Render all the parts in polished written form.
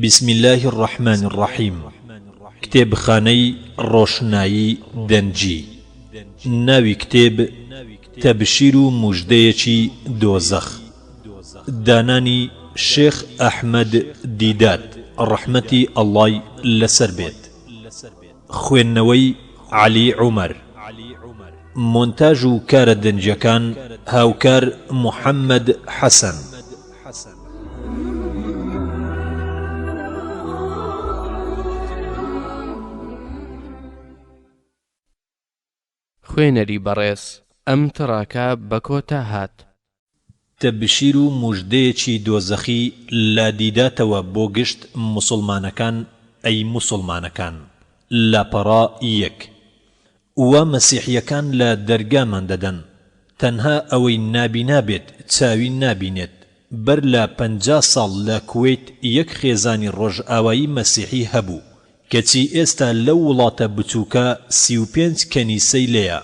بسم اللە الرحمن الرحیم کتێبخانەی ڕۆشنایی دەنگی ناوی کتێب تەبشیر و موژدەیەکی دۆزەخ دانانی شێخ ئەحمەد دیدات ڕەحمەتی ئەڵڵای لەسەر بێت خوێندنەوەی عەلی عومەر مۆنتاژ و کارە دەنگیەکان هاوکار محەمەد حەسەن. خوێنەری بەڕێز ئەم تڕاکە بە کۆتا هات. تەبشیر و موژدەیەکی دۆزەخی لە دیداتەوە بۆ گشت موسوڵمانەکان ئەی موسوڵمانەکان لاپەڕە یەک. وا مەسیحیەکان لە دەرگامان دەدەن تەنها ئەوەی نابینا بێت چاوی نابینێت بەر لە 50 ساڵ لە کوەیت یەک خێزانی ڕۆژئاوایی مەسیحی هەبوو کەچی ئێستا لەو وڵاتە بچوکە 35 کەنیسەی لێیە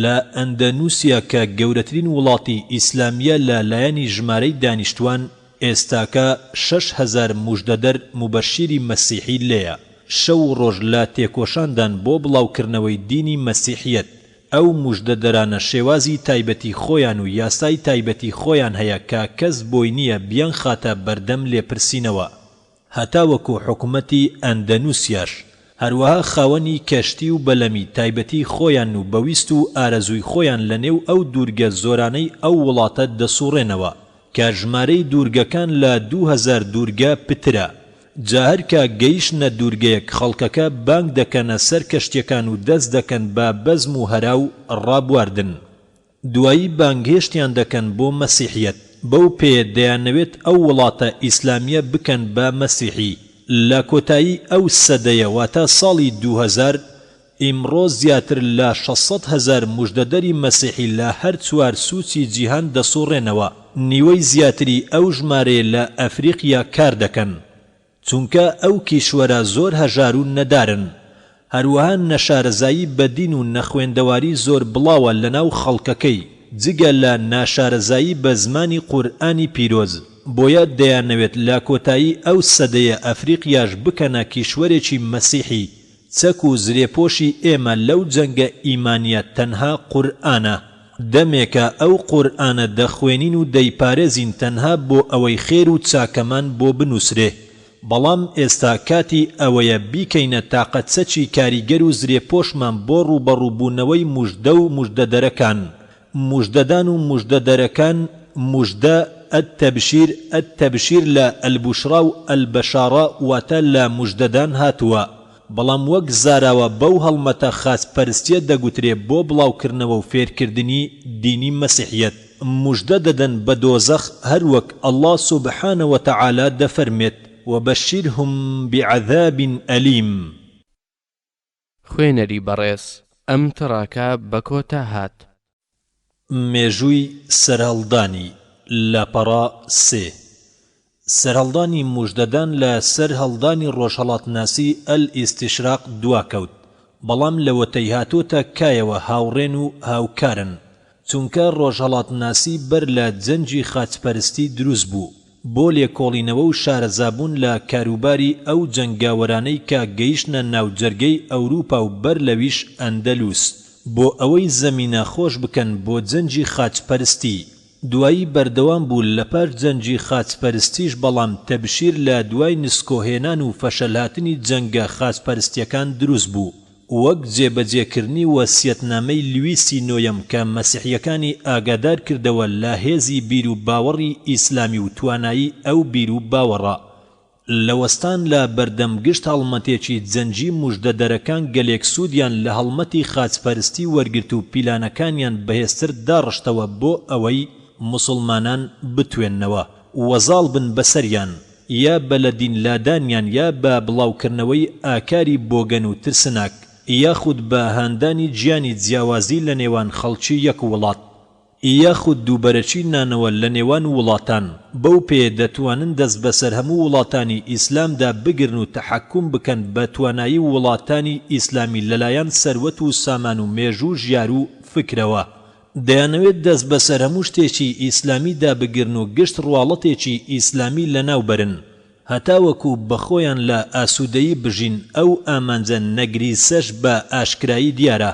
لە ئەندەنوسیا کە گەورەترین وڵاتی ئیسلامیە لە لایەنی ژمارەی دانیشتوان ئێستاکە 6000 موژدەدەر موبەشیری مەسیحی لێیە شەو و ڕۆژ لە تێکۆشاندان بۆ بڵاوکردنەوەی دینی مەسیحیەت، ئەو موژدەدەرانە شێوازی تایبەتی خۆیان و یاسای تایبەتی خۆیان هەیە کە کەس بۆی نییە بیانخاتە بەردەم لێپرسینەوە هەتاوەکو حکومەتی ئەندەنوسیاش، هەروەها خاوەنی کەشتی و بەلەمی تایبەتی خۆیانن و بە ویست و ئارەزووی خۆیان لە نێو ئەو دوورگە زۆرانەی ئەو وڵاتە دەسوڕێنەوە کە ژمارەی دوورگەکان لە 2000 دوورگە پترە، جا هەر کە گەیشتنە دوورگەیەک خەڵکەکە بانگ دەکەنە سەر کەشتیەکان و دەست دەکەن بە بەزم و هەرا و ڕابواردن. دوایی بانگهێشتیان دەکەن بۆ مەسیحیەت، بەو پێیە دەیانەوێت ئەو وڵاتە ئیسلامیە بکەن بە مەسیحی. لە کۆتایی ئەو سەدەیە واتە ساڵی 2000، ئیمڕۆ زیاتر لە 600 هەزار موژدەدەری مەسیحی لە هەر چوار سوچی جیهان دەسوڕێنەوە، نیوەی زیاتری ئەو ژمارەیە لە ئەفریقیا کار دەکەن، چونکە ئەو کیشوەرە زۆر هەژار و نەدارن، هەروەها نەشارەزایی بە دین و نەخوێندەواری زۆر بڵاوە لەناو خەڵکەکەی، جگە لە ناشارەزایی بە زمانی قورئانی پیرۆز، بۆیە دەیانەوێت لە کۆتایی ئەو سەدەیە ئەفریقیاش بکەنە کیشوەرێکی مەسیحی، چەک و زرێپۆشی ئێمە لەو جەنگە ئیمانیە تەنها قورئانە، دەمێکە ئەو قورئانە دەخوێنین و دەیپارێزین تەنها بۆ ئەوەی خێر و چاکەمان بۆ بنوسرێ، بەڵام ئێستا کاتی ئەوەیە بیکەینە تاقە چەکی کاریگەر و زرێپۆشمان بۆ ڕووبەڕووبوونەوەی موژدە و موژدەدەرەکان، موژدەدان و موژدەدەرەکان، موژدە، التبشیر، التبشیر لە البشری و البشارە واتە لە موژدەدان هاتووە، بەڵام وەک زاراوە بەو هەڵمەتە خاچپەرستیە دەگوترێ بۆ بڵاوکردنەوە و فێرکردنی دینی مەسیحیەت، موژدە دەدەن بە دۆزەخ هەروەک اللە سبحانە وتعالی دەفەرمێت، وبشرهم بعذاب الیم. خوێنەری بەڕێز ئەم تڕاکە بە کۆتا هات. مێژووی سەرهەڵدانی، لاپەڕە سێ. سەرهەڵدانی موژدەدان لە سەر هەڵدانی ڕۆژهەڵاتناسی الاستشراق دواکەوت، بەڵام لەوەتەی هاتۆتە کایەوە هاوڕێن و هاوکارن، چونکە ڕۆژهەڵاتناسی بەر لە جەنگی خاچپەرستی دروست بوو، بۆ لێکۆڵینەوە و شارەزابوون لە کاروباری ئەو جەنگاوەرانەی کە گەیشتنە ناوجەرگەی ئەوروپا و بەر لەویش ئەندەلوس، بۆ ئەوەی زەمینە خۆش بکەن بۆ جەنگی خاچپەرستی، دوایی بەردەوام بوو لە پاش جەنگی خاچپەرستیش بەڵام تەبشیر لە دوای نسکۆهێنان و فەشەلهاتنی جەنگە خاچپەرستیەکان دروست بوو وەک جێبەجێکردنی وەسیەتنامەی لویسی نۆیەم کە مەسیحیەکانی ئاگادار کردەوە لە هێزی بیرو باوەڕی ئیسلامی و توانایی ئەو بیرو باوەڕە لە وەستان لە بەردەم گشت هەڵمەتێکی جەنگی موژدەدەرەکان گەلێک سوودیان لە هەڵمەتی خاچپەرستی وەرگرت و پیلانەکانیان بەهێزتر داڕشتەوە بۆ ئەوەی موسوڵمانان بتوێننەوە و زاڵ بن بەسەریان یا بە لە دین لادانیان یا بە بڵاوکردنەوەی ئاکاری بۆگەن و ترسناک یاخود بە هاندانی گیانی جیاوازی لە نێوان خەڵکی یەک وڵات. یاخود دووبەرەکی نانەوە لە نێوان وڵاتان، بەو پێیە دەتوانن دەست بەسەر هەموو وڵاتانی ئیسلامدا بگرن و تەحەکوم بکەن بە توانایی وڵاتانی ئیسلامی لەلایەن سەروەت و سامان و مێژوو و ژیار و فکرەوە. دەیانەوێت دەست بەسەر هەموو شتێکی ئیسلامیدا بگرن و گشت ڕواڵەتێکی ئیسلامی لەناو بەرن. هەتاوەکو بەخۆیان لە ئاسوودەیی بژین ئەو ئامانجە نەگریسەش بە ئاشکرایی دیارە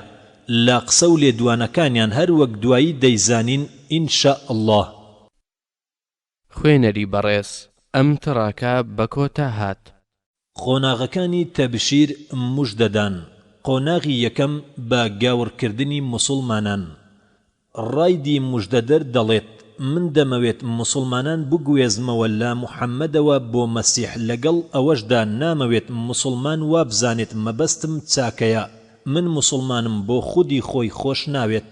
لە قسە و لێدوانەکانیان هەر وەک دوایی دەیزانین ان شاء اللە. خوێنەری بەڕێز ئەم تڕاکە بە کۆتا هات. قۆناغەکانی تەبشیر مژدەدان، قۆناغی یەکەم بە گاوڕکردنی موسوڵمانان. ڕایدی مژدەدەر دەڵێت، من دەمەوێت موسوڵمانان بگوێزمەوە لە محەمەدەوە بۆ مەسیح لەگەڵ ئەوەشدا نامەوێت موسوڵمان وابزانێت مەبەستم چاکەیە، من موسوڵمانم بۆ خودی خۆی خۆش ناوێت،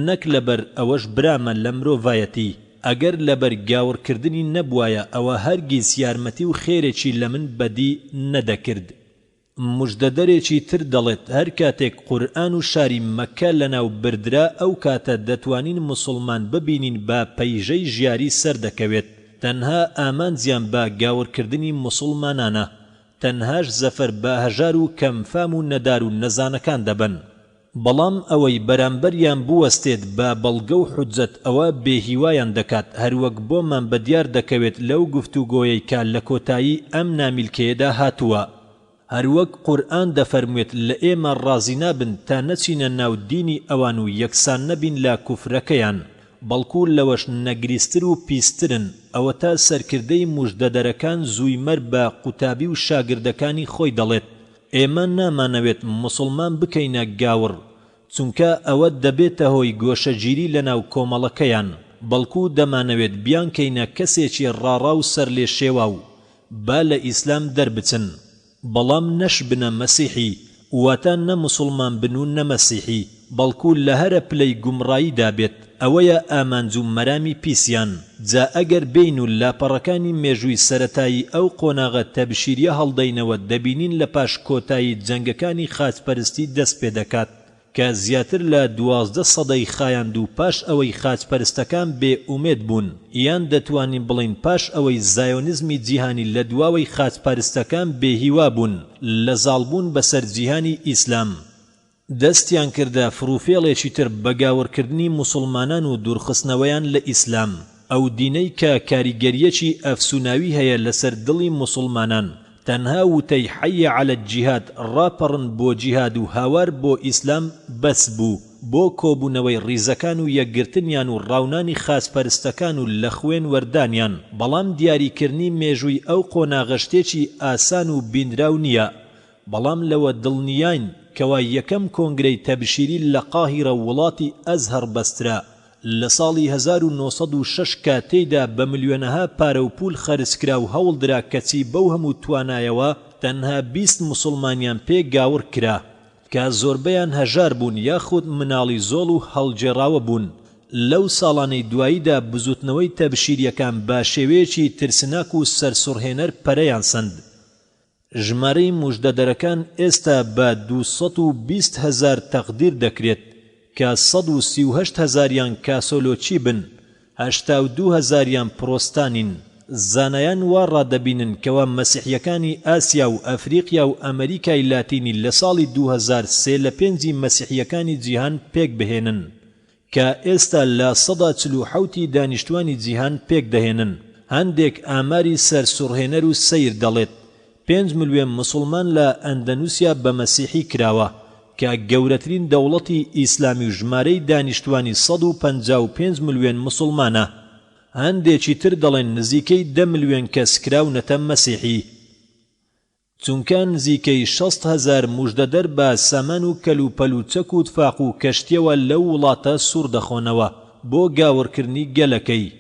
نەک لەبەر ئەوەش برامە لە مرۆڤایەتی، ئەگەر لەبەر گاوڕ کردنی نەبوایە ئەوە هەرگیز یارمەتی و خێرێکی لە من بەدی نەدەکرد. مژدەدەرێکی تر دەڵێت هەر کاتێک قورئان و شاری مەککە لەناو بردرا ئەو کاتە دەتوانین موسوڵمان ببینین بە پەیژەی ژیاری سەردەکەوێت تەنها ئامانجیان بە گاوڕ کردنی موسوڵمانانە تەنهاش زەفەر بە هەژار و کەم فام و نەدار و نەزانەکان دەبەن. بەڵام ئەوەی بەرامبەریان بوەستێت بە بەڵگە و حوجەت ئەوە بێ هیوایان دەکات هەروەک بۆمان بەدیار دەکەوێت لەو گفتوگۆیەی کە لە کۆتایی ئەم نامیلکەیەدا هاتووە. هەروەک قورئان دەفەرموێت لە ئێمە ڕازی نابن تا نەچینە ناو دینی ئەوان و یەکسان نەبین لە کوفرەکەیان بەڵکو لەوەش نەگریستر و پیسترن ئەوەتا سەرکردەی موژدەدەرەکان زویمەر بە قوتابی و شاگردەکانی خۆی دەڵێت ئێمە نامانەوێت موسڵمان بکەینە گاوڕ، چونکە ئەوە دەبێتە هۆی گۆشەگیری لەناو کۆمەڵەکەیان، بەڵکو دەمانەوێت بیانکەینە کەسێکی ڕاڕا و سەرلێشێواو، با لە ئیسلام دەربچن، بەڵام نەشبنە مەسیحی، واتە نە موسڵمان بن و نە مەسیحی. بەڵکو لە هەرە پلەی گومڕاییدا بێت، ئەوەیە ئامانج و مەرامی پیسیان، جا ئەگەر بێین و لاپەڕەکانی مێژووی سەرەتایی ئەو قۆناغە تەبشیریە هەڵدەینەوە دەبینین لە پاش کۆتایی جەنگەکانی خاچپەرستی دەست پێدەکات کە زیاتر لە 12 سەدەی خایاند و پاش ئەوەی خاچپەرستەکان بێ ئومێد بوون یان دەتوانین بڵێین پاش ئەوەی زایۆنزمی جیهانی لە دواوەی خاچپەرستەکان بێ هیوا بوون لە زاڵبوون بەسەر جیهانی ئیسلام دەستیان کردە فڕوفێڵێکی تر بە گاورکردنی موسوڵمانان و دوورخستنەوەیان لە ئیسلام، ئەو دینەی کە کاریگەرییەکی ئەفسوناوی هەیە لەسەر دڵی موسوڵمانان، تەنها وتەی حی علی الجهاد ڕاپەڕن بۆ جیهاد و هاوار بۆ ئیسلام بەس بوو بۆ کۆبوونەوەی ڕیزەکان و یەکگرتنیان و ڕاونانی خاچپەرستەکان و لە خوێن وەردانیان، بەڵام دیاریکرنی مێژووی ئەو قۆناغە شتێکی ئاسان و بینراو نییە، بەڵام لەوە دڵنیاین کەوا یەکەم کۆنگرەی تەبشیری لە قاهیرە وڵاتی ئەزهەڕ بەسترا لە ساڵی 1906 کە تێیدا بە ملیۆنەها پارە و پول خەرج کرا و هەوڵدرا کەچی بەو هەموو توانایەوە تەنها 20 موسوڵمانیان پێ گاوڕ کرا کە زۆربەیان هەژار بوون یاخود مناڵی زۆڵ و هەڵگێڕاوە بوون لەو ساڵانەی دواییدا بزوتنەوەی تەبشیریەکان بە شێوەیەکی ترسناک و سەرسوڕهێنەر پەرەیان سەند. ژمارەی موژدەدەرەکان ئێستا بە 220 هەزار تەقدیر دەکرێت کە 138 هەزاریان کاسۆلۆکی بن، 82 هەزاریان پرۆستانین. زانایان وا ڕادەبینن کەوا مەسیحیەکانی ئاسیا و ئەفریقیا و ئەمریکای لاتینی لە ساڵی 2000 سێ لە پێنجی مەسیحیەکانی جیهان پێکبهێنن. کە ئێستا 47% ی دانیشتوانی جیهان پێکدەهێنن، هەندێک ئاماری سەرسوڕهێنەر و سەیر دەڵێت، پێنج ملوێن موسڵمان لە ئەندەنوسیا بە مەسیحی کراوە، کە گەورەترین دەوڵەتی ئیسلامی و ژمارەی دانیشتوانی 155 ملوێن موسڵمانە. هەندێکی تر دەڵێن نزیکەی دە ملوێن کەس کراونەتە مەسیحی. چونکە نزیکەی 60 هەزار موژدەدەر بە سامان و کەلوپەل و چەک و تفاق و کەشتیەوە لەو وڵاتە سوڕ دەخۆنەوە بۆ گاوڕکردنی گەلەکەی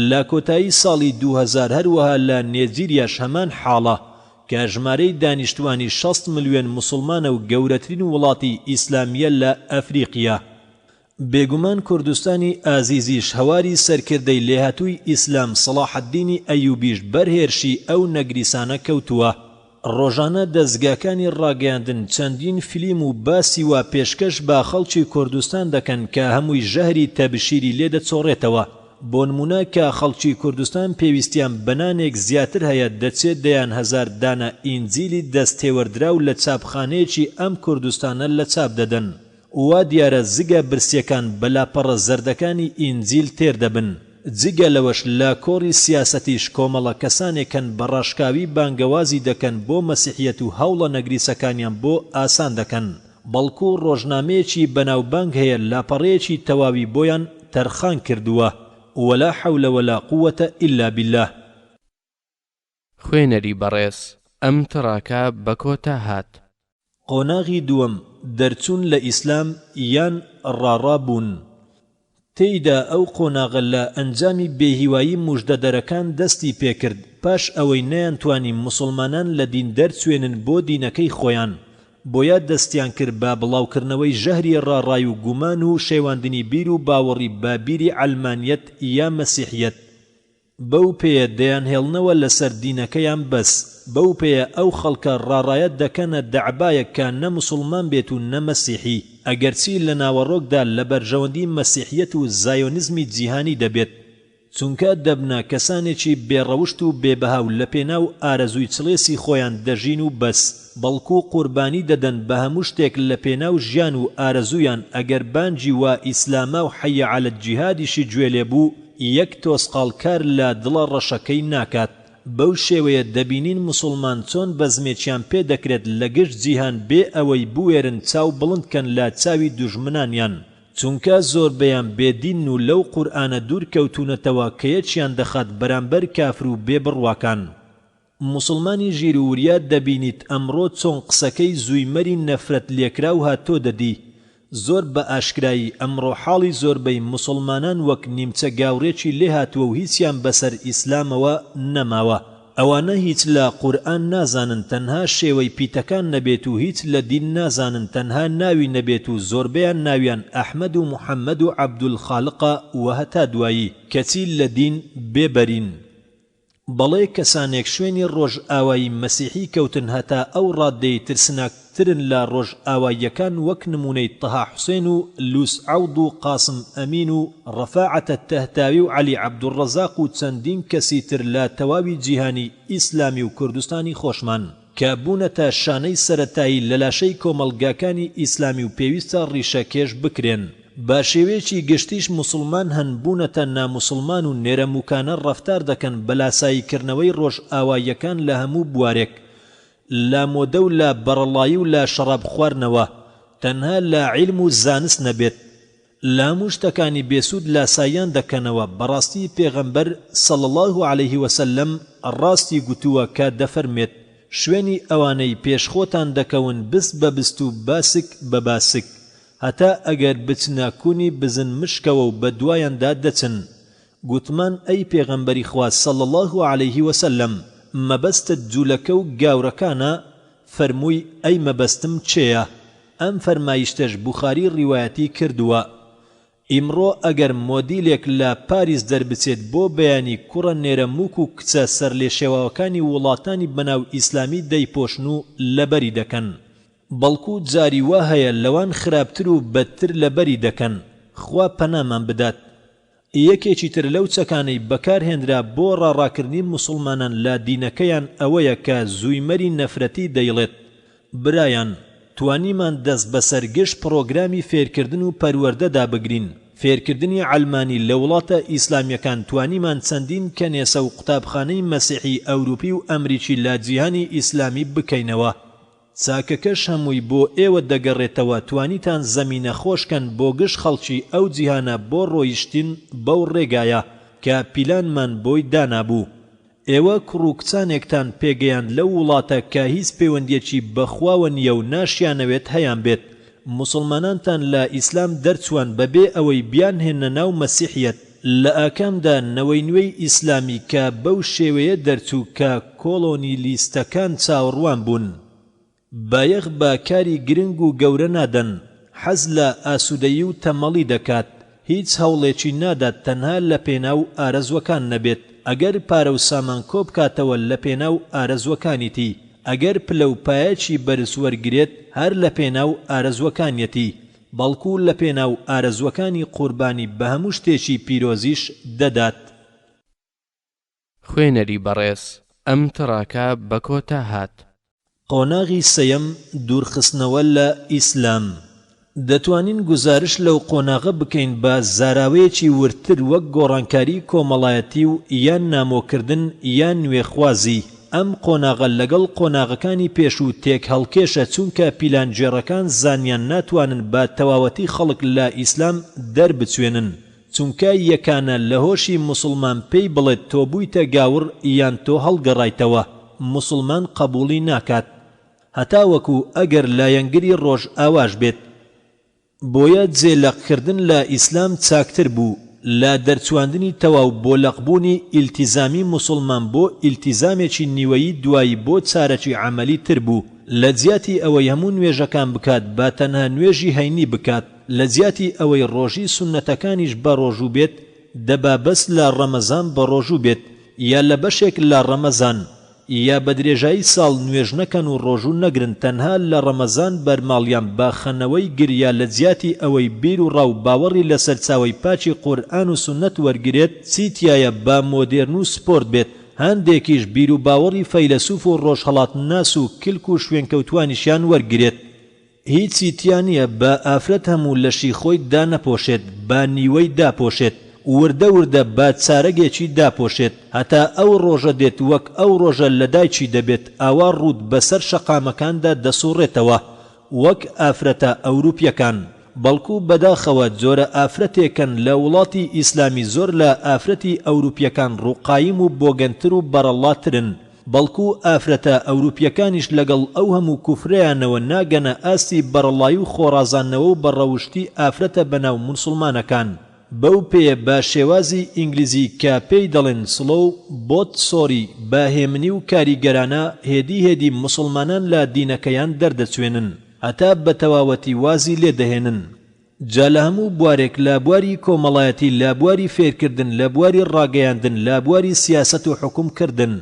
لە کۆتایی ساڵی 2000 هەروەها لە نێجیریاش هەمان حاڵە کە ژمارەی دانیشتوانی 60 ملیۆن موسڵمانە و گەورەترین وڵاتی ئیسلامیە لە ئەفریقیا. بێگومان کوردستانی ئازیزیش هەواری سەرکردەی لێهاتووی ئیسلام سەڵاحەدینی ئەیوبیش بەر هێرشی ئەو نەگریسانە کەوتووە. ڕۆژانە دەزگاکانی ڕاگەیاندن چەندین فلیم و باسی وا پێشکەش بە خەڵکی کوردستان دەکەن کە هەمووی ژەهری تەبشیری لێ دەچۆڕێتەوە. بۆنموونە کە خەڵکی کوردستان پێویستیان بە نانێک زیاتر هەیە دەچێت دەیان هەزار دانە ئینجیلی دەست تێوەردراو لە چاپخانەیەکی ئەم کوردستانە لە چاپ دەدەن. وا دیارە زگە برسیەکان بە لاپەڕە زەردەکانی ئینجیل تێر دەبن. جگە لەوەش لە کۆڕی سیاسەتیش کۆمەڵە کەسانێک هەن بە ڕاشکاوی بانگەوازی دەکەن بۆ مەسیحیەت و هەوڵە نەگریسەکانیان بۆ ئاسان دەکەن بەڵکو ڕۆژنامەیەکی بەناوبانگ هەیە لاپەڕەیەکی تەواوی بۆیان تەرخان کردووە ولا حول ولا قوة الا باللە. خوێنەری بەڕێز ئەم تڕاکە بە کۆتا هات. قۆناغی دووەم، دەرچوون لە ئیسلام یان ڕاڕا بوون. تێیدا ئەو قۆناغە لە ئەنجامی بێهیوایی موژدەدەرەکان دەستی پێکرد پاش ئەوەی نەیانتوانی موسڵمانان لە دین دەرچوێنن بۆ دینەکەی خۆیان بۆیە دەستیان کرد بە بڵاوکردنەوەی ژەهری ڕاڕای و گومان و شێواندنی بیر و باوەڕی بە بیری عەلمانیەت یا مەسیحیەت بەو پێیە دەیانهێڵنەوە لەسەر دینەکەیان بەس بەو پێیە ئەو خەڵکە ڕاڕایە دەکەنە دەعبایەک کە نە موسوڵمان بێت و نە مەسیحی ئەگەرچی لە ناوەڕۆکدا لە بەرژەوەندی مەسیحیەت و زایۆنیزمی جیهانی دەبێت چونکە دەبنە کەسانێکی بێ ڕەوشت و بێ بەها و لەپێناو ئارەزووی چڵێسی خۆیان دەژین و بەس بەڵکو قوربانی دەدەن بە هەموو شتێک لەپێناو ژیان و ئارەزوویان ئەگەر بانگی وا ئیسلاما و حی علی الجهادیشی گوێ لێ بوو یەک تۆسقاڵ کار لە دڵە ڕەشەکەی ناکات بەو شێوەیە دەبینین موسوڵمان چۆن بەزمێکیان پێ دەکرێت لە گشت جیهان بێ ئەوەی بوێرن چاو بڵند کەن لە چاوی دوژمنانیان چونکە زۆربەیان بێ دینن و لەو قورئانە دوور کەوتونەتەوە کە یەکیان دەخات بەرامبەر کافر و بێ بڕواکان. موسڵمانی ژیر و وریا دەبینیت ئەمڕۆ چۆن قسەکەی زویمەری نەفرەت لێکراو هاتۆ دەدی زۆر بە ئاشکرایی ئەمڕۆ حاڵی زۆربەی موسڵمانان وەک نیمچە گاوڕێکی لێهاتوە و هیچیان بەسەر ئیسلامەوە نەماوە ئەوانە هیچ لە قورئان نازانن تەنها شێوەی پیتەکان نەبێت و هیچ لە دین نازانن تەنها ناوی نەبێت و زۆربەیان ناویان ئەحمەد و محەمەد و عەبدولخالقە وە هەتا دوایی کەچی لە دین بێ بەرین. بەڵێ کەسانێک شوێنی ڕۆژئاوایی مەسیحی کەوتن هەتا ئەو ڕاددەی ترسناکترن لە ڕۆژئاواییەکان وەک نموونەی تەها حوسێن و لوس عەوض و قاسم ئەمین و ڕەفاعەتە تەهتاوی و عەلی عەبدولڕەزاق و چەندین کەسی تر لە تەواوی جیهانی ئیسلامی و کوردستانی خۆشمان کە بوونەتە شانەی سەرەتایی لە لاشەی کۆمەڵگاکانی ئیسلامی و پێویستە ڕیشەکێش بکرێن. بە شێوەیەکی گشتیش موسڵمان هەن بوونەتە ناموسڵمان و نێرەمووکانە ڕەفتار دەکەن بە لاسایی کردنەوەی ڕۆژئاواییەکان لە هەموو بوارێک لە مۆدە و لە بەڕەڵایی و لە شەڕاب خواردنەوە تەنها لە عیلم و زانست نەبێت لە هەموو شتەکانی بێسوود لاساییان دەکەنەوە بەڕاستی پێغەمبەر، صلی اللە علیه وسلم، ڕاستی گوتووە کە دەفەرموێت، شوێنی ئەوانەی پێش خۆتان دەکەون بست بە بست و باسک بە باسک هەتا ئەگەر بچنە کونی بزن مشکەوە و بەدوایاندا دەچن. گوتمان ئەی پێغەمبەری خوا صلی اللە علیه وسلم مەبەستت جولەکە و گاورەکانە؟ فەرمووی ئەی مەبەستم کێیە؟ ئەم فەرمایشتەش بوخاری ڕیوایەتی کردووە. ئیمڕۆ ئەگەر مۆدیلێک لە پاریس دەربچێت بۆ بەیانی کوڕە نێرە موک و کچە سەرلێشێواوەکانی وڵاتانی بەناو ئیسلامی دەیپۆشن و لەبەری دەکەن. بەڵکو جاری وا هەیە لەوان خراپتر و بەدتر لەبەری دەکەن، خوا پەنامان بدات. یەکێکی تر لەو چەکانەی بەکار هێنرا بۆ ڕاڕاکردنی موسڵمانان لە دینەکەیان ئەوەیە کە زویمەری نەفرەتی دەیڵێت، برایان توانیمان دەست بەسەر گشت پڕۆگرامی فێرکردن و پەروەردەدا بگرین، فێرکردنی عەلمانی لە وڵاتە ئیسلامیەکان توانیمان چەندین کەنێسە و قوتابخانەی مەسیحی ئەوروپی و ئەمریکی لە جیهانی ئیسلامی بکەینەوە. چاکەکەش هەمووی بۆ ئێوە دەگەڕێتەوە توانیتان زەمینە خۆشکەن بۆ گشت خەڵکی ئەو جیهانە بۆ ڕۆیشتن بەو ڕێگایە کە پیلانمان بۆی دانابوو ئێوە کوڕ و کچانێکتان پێگەیاند لەو وڵاتە کە هیچ پەیوەندیەکی بە خواوە نیە و ناشیانەوێت هەیانبێت موسڵمانانتان لە ئیسلام دەرچوان بەبێ ئەوەی بیانهێننە ناو مەسیحیەت لە ئاکامدا نەوەی نوێی ئیسلامی کە بەو شێوەیە دەرچوو کە کۆڵۆنیلیستەکان چاوەڕوان بوون، بایەخ بە کاری گرنگ و گەورە نادەن، حەز لە ئاسوودەیی و تەمەڵی دەکات، هیچ هەوڵێکی نادات تەنها لە پێناو ئارەزووەکان نەبێت، ئەگەر پارە و سامان کۆبکاتەوە لە پێناو ئارەزووەکانیتی، ئەگەر پلە و پایەکی بەرز وەرگرێت هەر لە پێناو ئارەزووەکانیەتی، بەڵکو لە پێناو ئارەزووەکانی قوربانی بە هەموو شتێکی پیرۆزیش دەدات. خوێنەری بەڕێز ئەم تڕاکە بە کۆتا هات. قۆناغی سێیەم، دوورخستنەوە لە ئیسلام. دەتوانین گوزارشت لەو قۆناغە بکەین بە زاراوەیەکی وردتر وەک گۆڕانکاری کۆمەڵایەتی و یان نامۆکردن یان نوێخوازی، ئەم قۆناغە لەگەڵ قۆناغەکانی پێشوو تێکهەڵکێشە چونکە پیلانگێڕەکان زانیان ناتوانن بە تەواوەتی خەڵک لە ئیسلام دەربچوێنن چونکە یەکانە لە هۆشی موسڵمان پێی بڵێت تۆ بوویتە گاوڕ یان تۆ هەڵگەڕایتەوە موسڵمان قەبوڵی ناکات هەتاوەکو ئەگەر لایەنگری ڕۆژئاواش بێت. بۆیە جێ لەق کردن لە ئیسلام چاکتر بوو لە دەرچواندنی تەواو بۆ لەق بوونی ئیلتیزامی موسڵمان بۆ ئیلتیزامێکی نیوەیی دوایی بۆ چارەکی عەمەلی تر بوو لە جیاتی ئەوەی هەموو نوێژەکان بکات با تەنها نوێژی هەینی بکات لە جیاتی ئەوەی ڕۆژی سوننەتەکانیش بە ڕۆژوو بێت دەبا بەس لە ڕەمەزان بە ڕۆژوو بێت یا لە بەشێک لە ڕەمەزان یا بە درێژایی ساڵ نوێژ نەکەن و ڕۆژوو نەگرن تەنها لە ڕەمەزان بەرماڵیان بە خەنەوەی گر یا لە جیاتی ئەوەی بیر و ڕا و باوەڕی لە سەرچاوەی پاکی قورئان و سوننەت وەرگرێت چی تیایە با مۆدێرن و سپۆرت بێت هەندێکیش بیر و باوەڕی فەیلەسوف و ڕۆژهەڵاتناس و کلک و شوێنکەوتوانیشیان وەرگرێت. هیچی تیا نیە با ئافرەت هەموو لەشی خۆی دانەپۆشێت با نیوەی داپۆشێت وردە وردە با چارەگێکی داپۆشێت هەتا ئەو ڕۆژە دێت وەک ئەو ڕۆژە لە دایکی دەبێت ئاوا ڕووت بەسەر شەقامەکاندا دەسوڕێتەوە وەک ئافرەتە ئەوروپیەکان بەڵکو بەداخەوە جۆرە ئافرەتێکن لە وڵاتی ئیسلامی زۆر لە ئافرەتی ئەوروپیەکان ڕووقایم و بۆگەنتر و بەڕەڵاترن بەڵکو ئافرەتە ئەوروپیەکانیش لەگەڵ ئەو هەموو کوفرەیانەوە ناگەنە ئاستی بەڕەڵایی و خۆڕازاندنەوە و بەڕەوشتی ئافرەتە بەناو مونسوڵمانەکان. بەو پێیە بە شێوازی ئینگلیزی کە پێی دەڵێن slow but sure بە هێمنی و کاریگەرانە هێدی هێدی موسوڵمانان لە دینەکەیان دەردەچوێنن هەتا بەتەواوەتی وازی لێدەهێنن. جا لە هەموو بوارێک لە بواری کۆمەڵایەتی لە بواری فێرکردن لە بواری ڕاگەیاندن لە بواری سیاسەت و حوکم کردن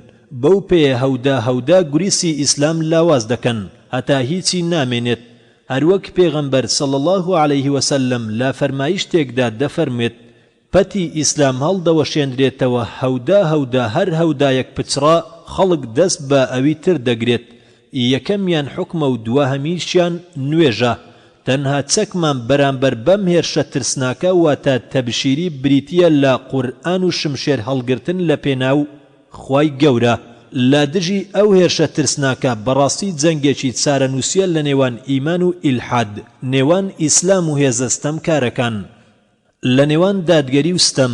بەو پێیە هەودا هەودا گوریسی ئیسلام لاواز دەکەن هەتا هیچی نامێنێت هەروەک پێغەمبەر صلی اللە علیه وسلم لە فەرمایشتێکدا دەفەرموێت پەتی ئیسلام هەڵدەوەشێنرێتەوە هەودا هەودا هەر هەودایەک پچڕا خەڵک دەست بە ئەوی تر دەگرێت یەکەمیان حوکمە و دواهەمیشیان نوێژە تەنها چەکمان بەرامبەر بەم هێرشە ترسناکە واتە تەبشیری بریتیە لە قورئان و شمشێر هەڵگرتن لە پێناو خوای گەورە لە دژی ئەو هێرشە ترسناکە بەڕاستی جەنگێکی چارەنوسیە لە نێوان ئیمان و ئیلحاد نێوان ئیسلام و هێزە ستەمکارەکان. لە نێوان دادگەری و ستەم،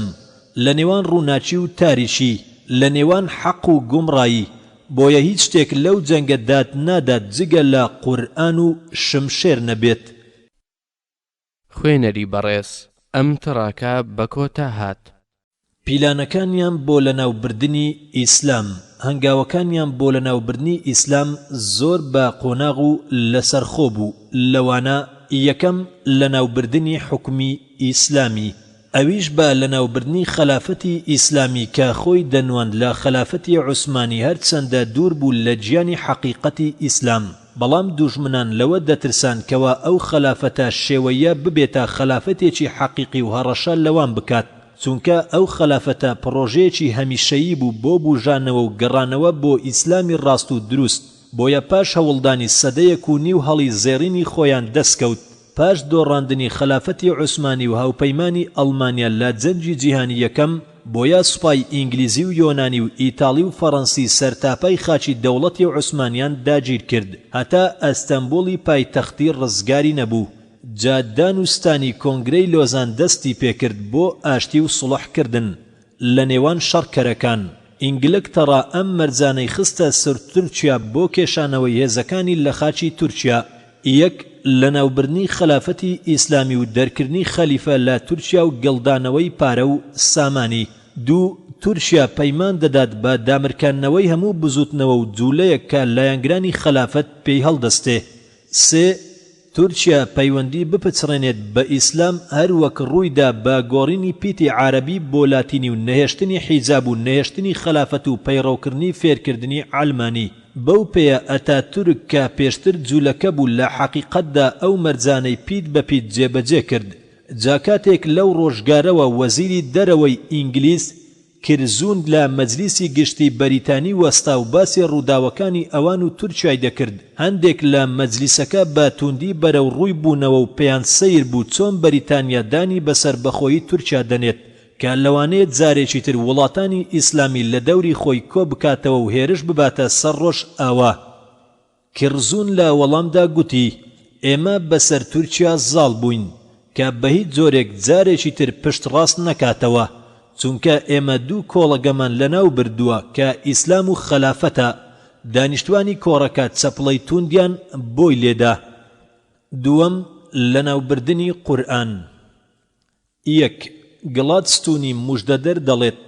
لە نێوان ڕووناکی و تاریکی، لە نێوان حەق و گومڕایی، بۆیە هیچ شتێک لەو جەنگە داد نادات جگە لە قورئان و شمشێر نەبێت. خوێنەری بەڕێز ئەم تڕاکە بە کۆتا هات. پیلانەکانیان بۆ لەناوبردنی ئیسلام، هەنگاوەکانیان بۆ لەناوبردنی ئیسلام زۆر بە قۆناغ و لەسەرخۆ بوو، لەوانە، یەکەم، لەناوبردنی حوکمی ئیسلامی، ئەویش بە لەناوبردنی خەلافەتی ئیسلامی کە خۆی دەنواند لە خەلافەتی عوسمانی هەرچەندە دوور بوو لە گیانی حەقیقەتی ئیسلام، بەڵام دوژمنان لەوە دەترسان کەوا ئەو خەلافەتە شێوەییە ببێتە خەلافەتێکی حەقیقی و هەڕەشە لەوان بکات. چونکە ئەو خەلافەتە پڕۆژەیەکی هەمیشەیی بوو بۆ بوژانەوە و گەڕانەوە بۆ ئیسلامی ڕاست و دروست، بۆیە پاش هەوڵدانی سەدەیەک و نیو هەڵی زێڕینی خۆیان دەستکەوت، پاش دۆڕاندنی خەلافەتی عوسمانی و هاوپەیمانی ئەڵمانیا لە جەنگی جیهانی یەکەم، بۆیە سوپای ئینگلیزی و یۆنانی و ئیتاڵی و فەڕەنسی سەرتاپای خاکی دەوڵەتی عوسمانیان داگیرکرد، هەتا ئەستەنبوڵی پایتەختی ڕزگاری نەبوو. جا دان و ستانی کۆنگرەی لۆزان دەستی پێکرد بۆ ئاشتی و سوڵح کردن لە نێوان شەڕکەرەکان، ئینگلکتەڕا ئەم مەرجانەی خستە سەر تورکیا بۆ کێشانەوەی هێزەکانی لە خاکی تورکیا، یەک، لەناوبردنی خەلافەتی ئیسلامی و دەرکردنی خەلیفە لە تورکیا و گڵدانەوەی پارە و سامانی. دوو، تورکیا پەیمان دەدات بە دامرکاندنەوەی هەموو بزوتنەوە و جولەیەک کە لایەنگرانی خەلافەت پێی هەڵدەستێ. سێ، تورکیا پەیوەندی بپچڕێنێت بە ئیسلام هەر وەک ڕوویدا بە گۆڕینی پیتی عارەبی بۆ لاتینی و نەهێشتنی حیجاب و نەهێشتنی خەلافەت و پەیڕەوکردنی فێرکردنی عەلمانی بەو پێیە ئەتاتورک کە پێشتر جولەکە بوو لە حەقیقەتدا ئەو مەرجانەی پیت بە پیت جێبەجێ کرد جا کاتێک لەو ڕۆژگارەوە وەزیری دەرەوەی ئینگلیز. کرزون لە مەجلیسی گشتی بەریتانی وەستا و باسی ڕووداوەکانی ئەوان و تورکیای دەکرد، هەندێک لە مەجلیسەکە بە تووندی بەرەو ڕووی بوونەوە و پێیان سەیر بوو چۆن بەریتانیا دانی بە سەربەخۆیی تورکیا دەنێت کە لەوانەیە جارێکی تر وڵاتانی ئیسلامی لە دەوری خۆی کۆ بکاتەوە و هێرش بباتە سەر ڕۆژئاوا. کرزون لە وەڵامدا گوتی، ئێمە بەسەر تورکیا زاڵ بووین کە بەهیچ جۆرێک جارێکی تر پشت ڕاست نەکاتەوە، چونکە ئێمە دوو کۆڵەگەمان لەناو بردووە کە ئیسلام و خەلافەتە، دانیشتوانی کۆڕەکە چەپڵەی تووندیان بۆی لێدا. دووەم، لەناوبردنی قورئان. یەک، گڵادستونی موژدەدەر دەڵێت،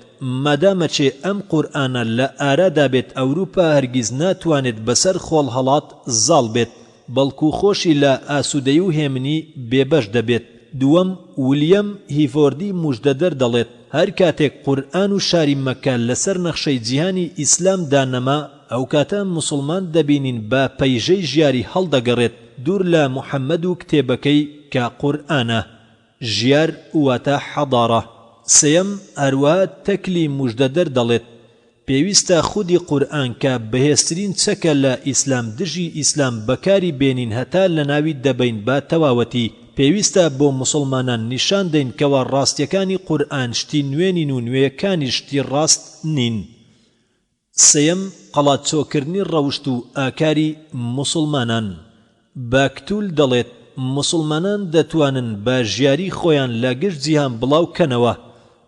مادامەچێ ئەم قورئانە لە ئارادا بێت ئەوروپا هەرگیز ناتوانێت بەسەر خۆڵهەڵات زاڵ بێت، بەڵکو خۆشی لە ئاسودەی و هێمنی بێبەش دەبێت. دووەم، ولیەم هیڤۆردی موژدەدەر دەڵێت، هەر کاتێک قورئان و شاری مەککە لەسەر نەخشەی جیهانی ئیسلام دا نەما، ئەوکاتە موسڵمان دەبینین بە پەیژەی ژیاری هەڵدەگەڕێت دوور لە موحەمەد و کتێبەکەی کە قورئانە. ژیار واتە حەضارە. سێیەم، هەروەها تەکلی موژدەدەر دەڵێت، پێویستە خودی قورئان کە بەهێزترین چەکە لە ئیسلام دژی ئیسلام بەکاری بێنین هەتا لەناوی دەبەین بە تەواوەتی، پێویستە بۆ موسڵمانان نیشان دەین کەوا ڕاستیەکانی قورئان شتی نوێ نین و نوێیەکانیش شتی ڕاست نین. سێیەم، قەڵاچۆکردنی ڕەوشت و ئاکاری موسوڵمانان. باکتول دەڵێت، موسوڵمانان دەتوانن بە ژیاری خۆیان لە گشت جیهان بڵاو کەنەوە،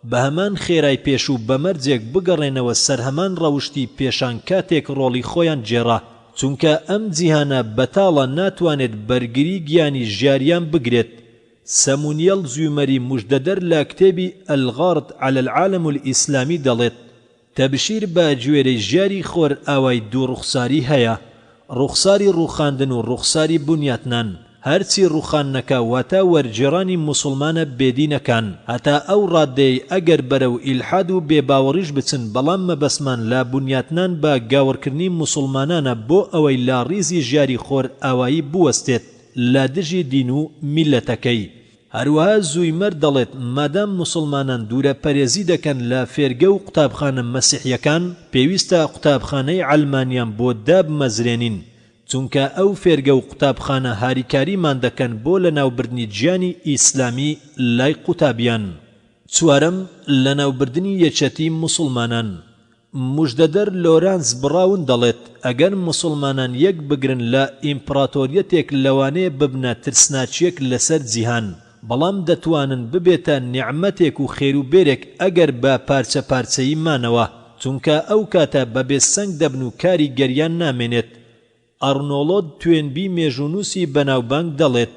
بە هەمان خێرای پێشوو بە مەرجێک بگەڕێنەوە سەر هەمان ڕەوشتی پێشان کاتێک ڕۆڵی خۆیان گێڕا، چونکە ئەم جیهانە بەتاڵە ناتوانێت بەرگری گیانی ژیاریان بگرێت. سەمونیەل زویمەری موژدەدەر لە کتێبی الغارت علی العالم الاسلامی دەڵێت، تەبشیر بە گوێرەی ژیاری خۆرئاوای دوو ڕوخساری هەیە، ڕوخساری ڕوخاندن و ڕوخساری بنیاتنان، هەرچی ڕوخاندنەکە واتە وەرگێڕانی موسوڵمانە بێدینەکان، هەتا ئەو ڕاددەیەی ئەگەر بەرەو ئیلحاد و بێباوەڕیش بچن بەڵام مەبەستمان لە بنیاتنان بە گاوڕکردنی موسوڵمانانە بۆ ئەوەی لە ڕیزی ژیاری خۆرئاوایی بوەستێت لە دژی دین و میللەتەکەی. هەروەها زویمەر دەڵێت مادام موسڵمانان دوورە پەرێزی دەکەن لە فێرگە و قوتابخانە مەسیحیەکان پێویستە قوتابخانەی عەلمانیان بۆ دابمەزرێنین چونکە ئەو فێرگە و قوتابخانە هاریکاریمان دەکەن بۆ لەناوبردنی گیانی ئیسلامی لای قوتابیان. چوارەم، لەناوبردنی یەکێتی موسڵمانان. موژدەدەر لۆرانس بڕاون دەڵێت، ئەگەر موسڵمانان یەک بگرن لە ئیمپڕاتۆریەتێک لەوانەیە ببنە ترسناکیەک لەسەر جیهان، بەڵام دەتوانن ببێتە نیعمەتێک و خێروبێرێک ئەگەر بە پارچە پارچەیی مانەوە، چونکە ئەو کاتە بە بێ سەنگ دەبن و کاری گەریان نامێنێت. ئەڕنۆڵۆد توێنبی مێژوونووسی بەناوبانگ دەڵێت،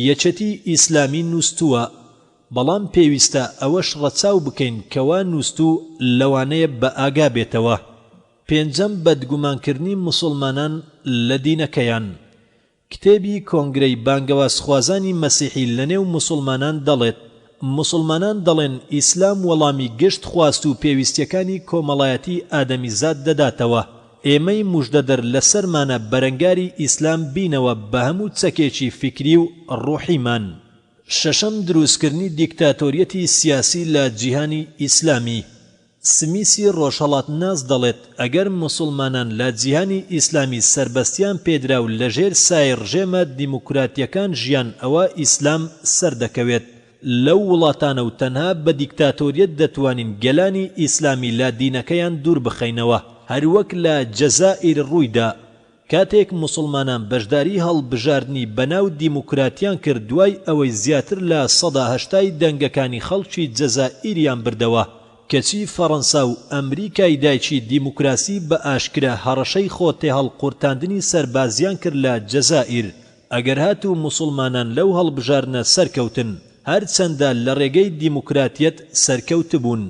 یەکێتی ئیسلامی نووستووە، بەڵام پێویستە ئەوەش ڕەچاو بکەین کەوا نووستوو لەوانەیە بەئاگا بێتەوە. پێنجەم بەدگومانکردنی موسوڵمانان لە دینەکەیان. کتێبی کۆنگرەی بانگەوازخوازانی مەسیحی لەنێو موسوڵمانان دەڵێت، موسوڵمانان دەڵێن ئیسلام وەڵامی گشت خواست و پێویستیەکانی کۆمەڵایەتی ئادەمیزاد دەداتەوە، ئێمەی موژدەدەر لەسەرمانە بەرەنگاری ئیسلام بینەوە بە هەموو چەکێکی فیکری و ڕوحیمان. شەشەم دروستکردنی دیکتاتۆریەتی سیاسی لە جیهانی ئیسلامی. سمیسی ڕۆژهەڵاتناس دەڵێت ئەگەر موسوڵمانان لە جیهانی ئیسلامی سەربەستیان پێدرا و لەژێر سایەی ڕژێمە دیموکراتیەکان ژیان ئەوا ئیسلام سەردەکەوێت لەو وڵاتانە و تەنها بە دیکتاتۆریەت دەتوانین گەلانی ئیسلامی لە دینەکەیان دووربخەینەوە هەروەک لە جەزائیر ڕوویدا کاتێک موسڵمانان بەشداری هەڵبژاردنی بەناو دیموکراتیان کرد دوای ئەوەی زیاتر لە سەدا هەشتای دەنگەکانی خەڵکی جەزائیریان بردەوە، کەچی فەڕەنسا و ئەمریکای دایکی دیموکراسی بە ئاشکرا هەڕەشەی خۆ تێهەڵقورتاندنی سەربازیان کرد لە جەزائیر ئەگەر هاتوو موسڵمانان لەو هەڵبژاردنە سەرکەوتن هەرچەندە لە ڕێگەی دیموکراتیەت سەرکەوتبوون.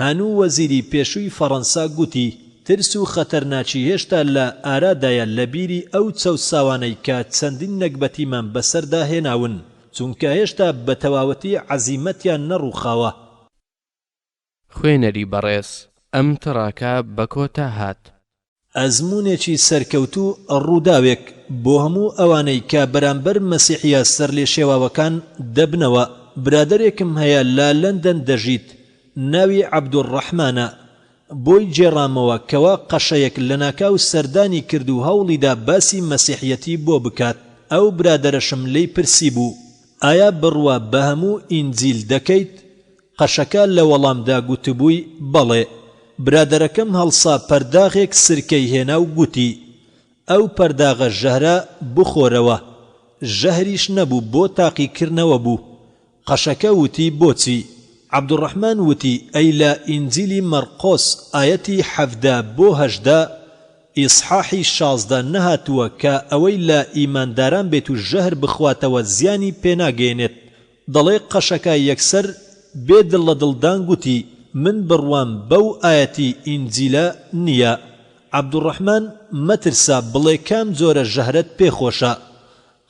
هانو وەزیری پێشووی فەڕەنسا گوتی، ترس و خەتەرناکی هێشتا لە ئارادایە لە بیری ئەو چەوساوانەی کە چەندین نەگبەتیمان بەسەردا هێناون، چونکە هێشتا بە تەواوەتی عەزیمەتیان نەڕووخاوە. خوێنەری بەڕێز ئەم تڕاکە بە کۆتا هات. ئەزموونێکی سەرکەوتوو ڕووداوێک بۆ هەموو ئەوانەی کە بەرامبەر مەسیحیە سەرلێشێواوەکان دەبنەوە برادەرێکم هەیە لە لەندەن دەژیت. ناوی عەبدولڕەحمانە، بۆی گێڕامەوە کەوا قەشەیەک لەناکاو سەردانی کرد و هەوڵیدا باسی مەسیحیەتی بۆ بکات، ئەو برادەرەشم لێی پرسیبوو، ئایا بڕوا بە هەموو ئینجیل دەکەیت؟ قەشەکە لە وەڵامدا گوتبووی بەڵێ. برادەرەکەم هەڵسا پەرداغێک سرکەی هێنا و گوتی، ئەو پەرداغە ژەهرە بخۆرەوە. ژەهریش نەبوو بۆ تاقیکرنەوە بوو. قەشەکە وتی بۆچی؟ عەبدولڕەحمان وتی ئەی لە ئینجیلی مەرقۆس ئایەتی 17 بۆ 18 ئیسحاحی 16 نەهاتووە کە ئەوەی لە ئیمانداران بێت و ژەهر بخواتەوە زیانی پێناگەیەنێت دەڵێ قەشەکە یەکسەر بێ دڵ لە دڵدان گوتی من بڕوام بەو ئایەتی ئینجیلە نییە. عەبدولڕەحمان مەترسە بڵێ کام جۆرە ژەهرەت پێ خۆشە؟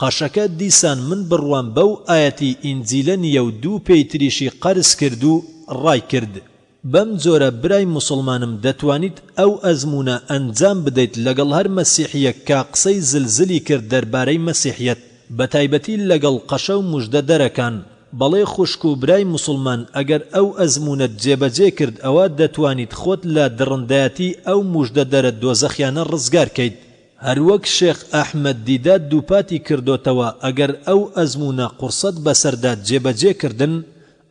قەشەکە دیسان من بڕوام بەو ئایەتی ئینجیلە نییە و دوو پێی تریشی قەرز کرد و ڕایکرد. بەم جۆرە برای موسڵمانم دەتوانیت ئەو ئەزموونە ئەنجام بدەیت لەگەڵ هەر مەسیحیەک کە قسەی زل زلی کرد دەربارەی مەسیحیەت بەتایبەتی لەگەڵ قەشە و موژدە دەرەکان بەڵێ خوشک و برای موسڵمان ئەگەر ئەو ئەزموونەت جێبەجێ کرد ئەوا دەتوانیت خۆت لە دڕندایەتی ئەو موژدە دەرە دۆزەخیانە ڕزگار کەیت هەروەک شێخ ئەحمەد دیدات دووپاتی کردۆتەوە ئەگەر ئەو ئەزموونە قوڕسەت بەسەردا جێبەجێ کردن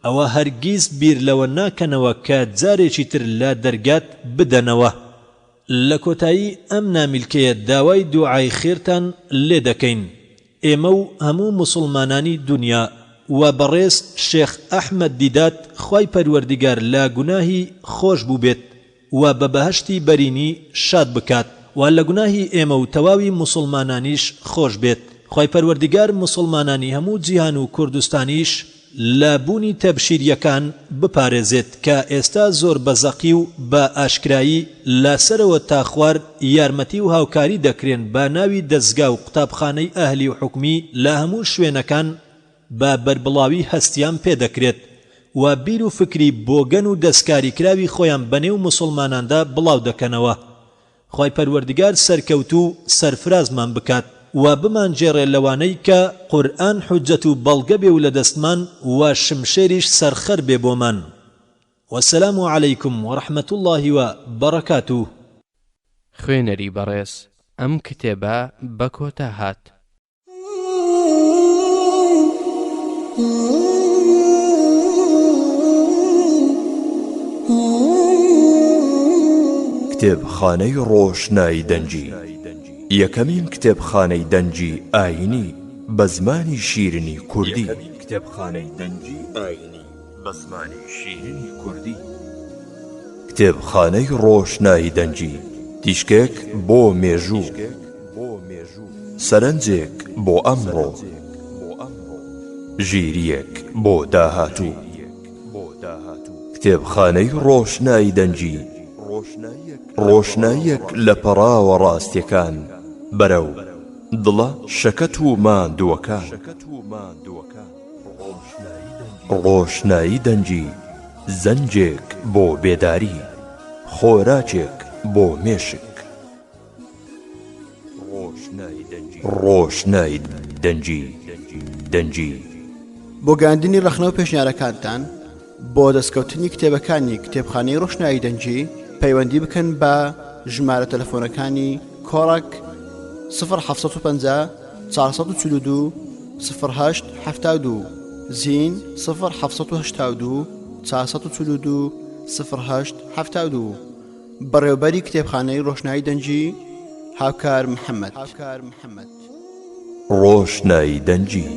ئەوە هەرگیز بیر لەوە ناکەنەوە کە جارێکی تر لە دەرگات بدەنەوە. لە کۆتایی ئەم نامیلکەیە داوای دوعای خێرتان لێ دەکەین ئێمە و هەموو موسوڵمانانی دونیا وە بەڕێز شێخ ئەحمەد دیدات خوای پەروەردیگار لە گوناهی خۆش بووبێت و بە بەهەشتی بەرینی شاد بکات و لە گوناهی ئێمە و تەواوی موسوڵمانانیش خۆش بێت خوای پەروەردگار موسوڵمانانی هەموو جیهان و کوردستانیش لە بوونی تەبشیریەکان بپارێزێت کە ئێستا زۆر بە زەقی و بە ئاشکرایی لە سەرەوە تا خوار یارمەتی و هاوکاری دەکرێن بە ناوی دەزگا و قوتابخانەی ئەهلی و حکومی لە هەموو شوێنەکان بە بەربڵاوی هەستیان پێ دەکرێت و بیر و فکری بۆگەن و دەستکاریکراوی خۆیان بەنێو موسوڵماناندا بڵاو دەکەنەوە. خوای پەروەردگار سەرکەوتوو و سەرفرازمان بکات و بمانگێڕێ لەوانەی کە قورئان حوجەت و بەڵگە بێ و لەدەستمان و شمشێریش سەرخەر بێ بۆمان. والسلام علیکم ورحمە اللە و بەڕەکاتوه. خوێنەری بەڕێز ئەم کتێبە بە کۆتا هات. کتێبخانەی ڕۆشنایی دەنگی یەکەمین کتێبخانەی دەنگی ئایینی بە زمانی شیرینی کوردی. یەکەمین کتێبخانەی دەنگی ئایینی بە زمانی شیرینی کوردی. کتێبخانەی ڕۆشنایی دەنگی تیشکێک بۆ مێژوو. سەرنجێک بۆ ئەمڕۆ، ژیرییەک بۆ داهاتوو. کتێبخانەی ڕۆشنایی دەنگی، ڕۆشناییەک لە پەڕاوە ڕاستییەکان بەرەو دڵە شەکەت و ماندووەکان. ڕۆشنایی دەنگی، زەنگێک بۆ بێداری، خۆراکێک بۆ مێشک. ڕۆشنای دەنگی دەنگی. بۆ گەیاندنی ڕەخنە و پێشنیارەکانتان بۆ دەستکەوتنی کتێبەکانی کتێبخانەی ڕۆشنایی دەنگی پەیوەندی بکەن بە ژمارە تەلەفۆنەکانی کۆڕەک 0750 442 08 72 زین 0782 442 08 72 بەڕێوبەری کتێبخانەی ڕۆشنایی دەنگی هاوکار محەممەد. ڕۆشنایی دەنگی.